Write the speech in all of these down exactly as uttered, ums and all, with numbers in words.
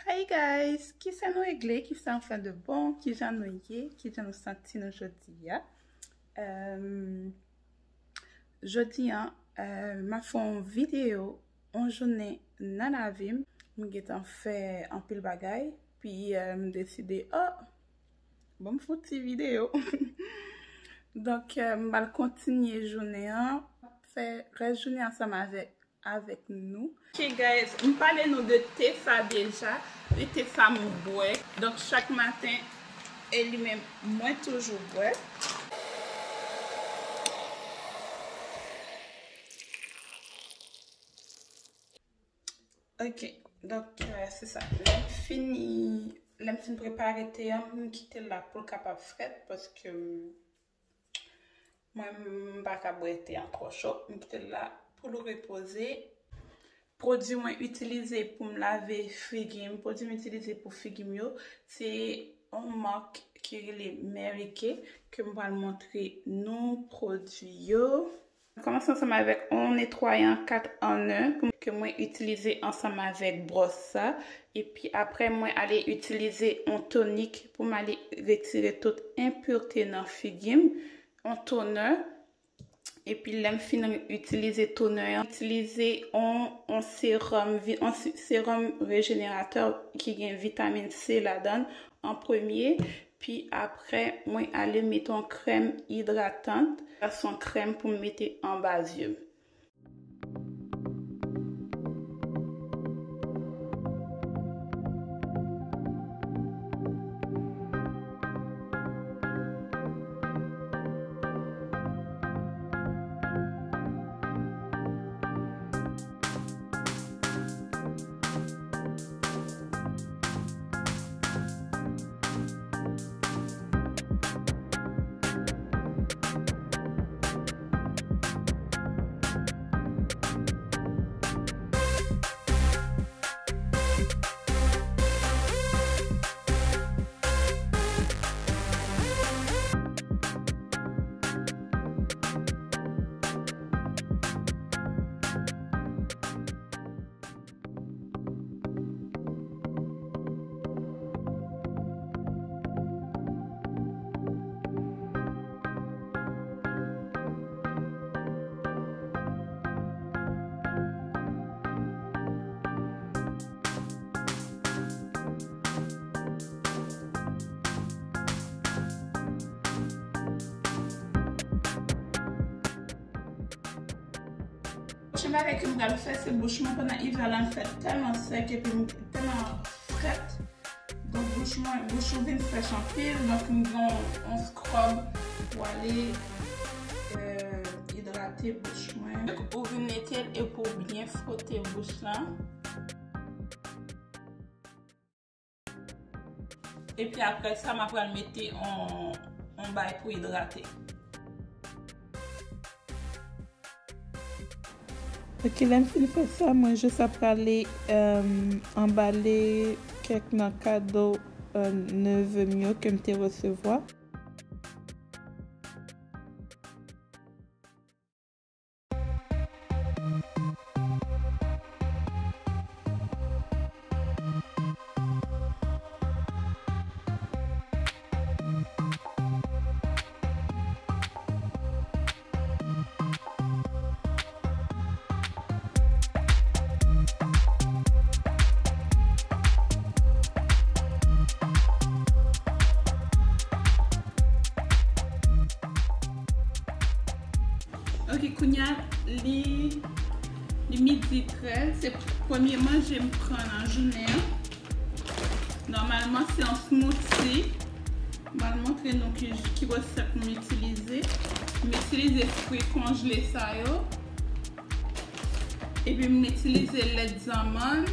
Hey guys, kisa nou regle, kisa nou fè de bon, kijan nou ye, kijan nou santi nou jodi a? Em, jodi a, eh, m ap fè yon videyo, yon jounen nan lavi m. M gentan fè anpil bagay, pi, eh, m deside, oh, bon, m fè yon ti videyo. Donk, eh, m pral kontinye jounen an, fè rès jounen ansanm avèk avèk nou. Ok guys, m pale nou de te sa deja, de te sa m bwè. Donk chak maten, e li menm, mwen toujou bwè. Ok, donk, eh, se sa. Lè m fini, lè m fin prepare te an, m kite l la pou l kapab frèt, paske, mm, mwen, m pa ka bwè te an twò cho. M kite l la pou l repoze. Pwodui mwen itilize pou m lave figi m, pwodui m itilize pou figi m yo, se yon mak ki rele Mary Kay ke m pral montre nou pwodui yo. M kòmanse ansanm avèk yon netwayan kat an en pou ke mwen itilize ansanm avèk bwòs sa. Epi apre, mwen ale itilize yon tonik pou m ale retire tout enpirte nan figi m. Yon tonè. Epi lè m fin itilize tonè an, itilize yon, yon serum, vi- yon se- serum rejeneratè ki gen vitamin C ladan l an premye. Pi apre, mwen ale mete yon krèm idratant. Sa se yon krèm pou m mete anba zye m. Pwochen bagay ke m pral fè, se bouch mwen pandan ivè la, m fè tèlman sèk epi m tèlman frèt. Donk, bouch mwen, bouch ou vin sèch anpil, donk m gen yon, yon scrub pou ale, euh, idrate bouch mwen. Donk, ou vin mete l epi w byen fwote bouch la. Epi apre sa, m ap pral mete yon, yon bay pou idrate. Ok, lè m fin fè sa, mwen jis ap prale, euh, anbale kèk nan kado, euh, neve m yo ke m te resevwa. Ok, kounye a, li, li midi trèz, se premye manje m pran nan jounen an. Nòmalman, se yon smoothie. M pral montre nou ki, ki resèt m itilize. M itilize fwi konjle sa yo. Epi m itilize lèt zanmann.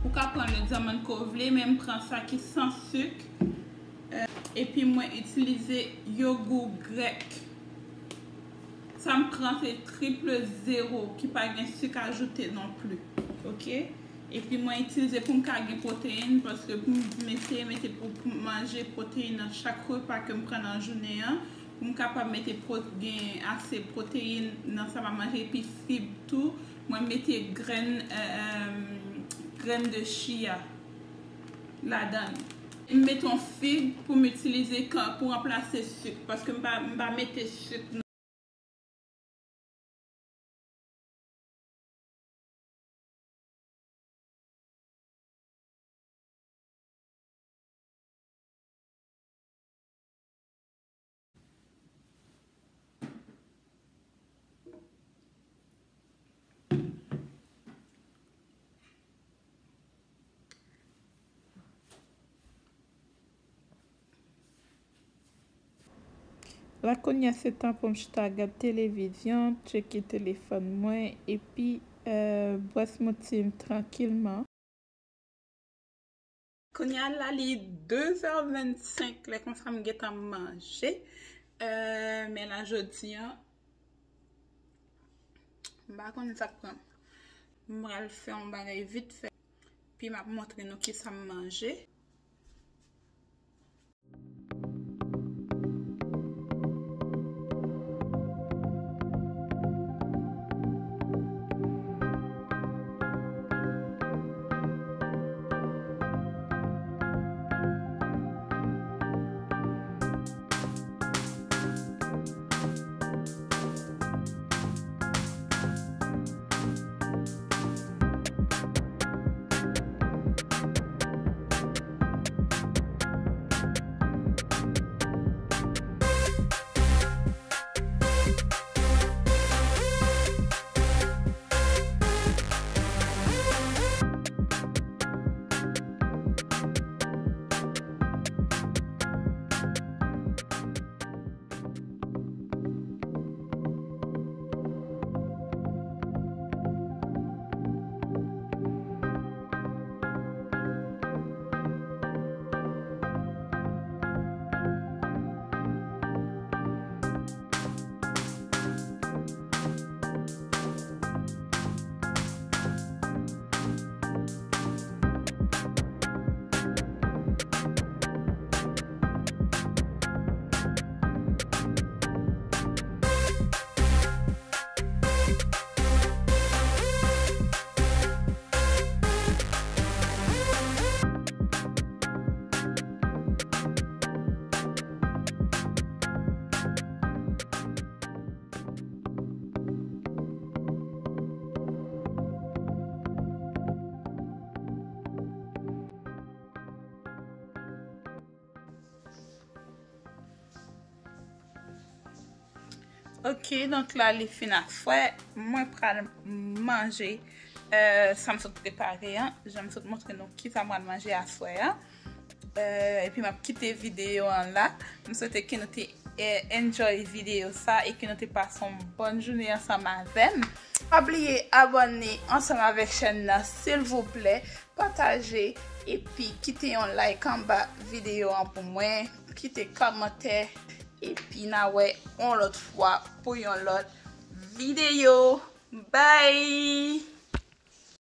Ou ka pran lèt zanmann ke w vle, men m pran sa ki san sik. Eh, epi mwen itilize yogou grèk. Sa m pran se triple zero ki pa gen sik ajoute non pli. Ok? Epi mwen itilize pou m ka gen pwoteyin, paske pou m eseye mete pou, pou m manje pwoteyin nan chak repa ke m pran nan jounen an, pou m kapab mete pwo-, gen ase pwoteyin nan sa m ap manje, epi fib tou. Mwen mete grenn, eh, eh, grenn de chia. ladan l. M mete yon fig pou m itilize kan, pou ranplase sik, paske m pa, m pa mete sik nan. La kounye a se tan pou m chita gad televizyon, tcheke telefòn mwen, epi, eh, bwè smoothie m trankilman. Kounye a la li de zè vennsenk, lè konsa m gentan manje. Eh, men la jodi a, m pa konnen sa k pran. M pral fè yon bagay vit fè. Pi m ap montre nou kisa m manje. Ok, donk la li fin aswè. Mwen pral manje, eh, sa m sot prepare an. Jan m sot montre nou kisa m pral manje aswè an. Eh, epi m ap kite videyo an la. M swete ke nou te, eh, enjoy videyo sa e ke nou te pase yon bòn jounen ansanm avè m. Pa bliye abòne ansanm avèk chèn nan, silvouplè. Pataje, epi kite yon like anba videyo an pou mwen, kite kòmantè, epi n a wè yon lòt fwa pou yon lòt videyo. Bye!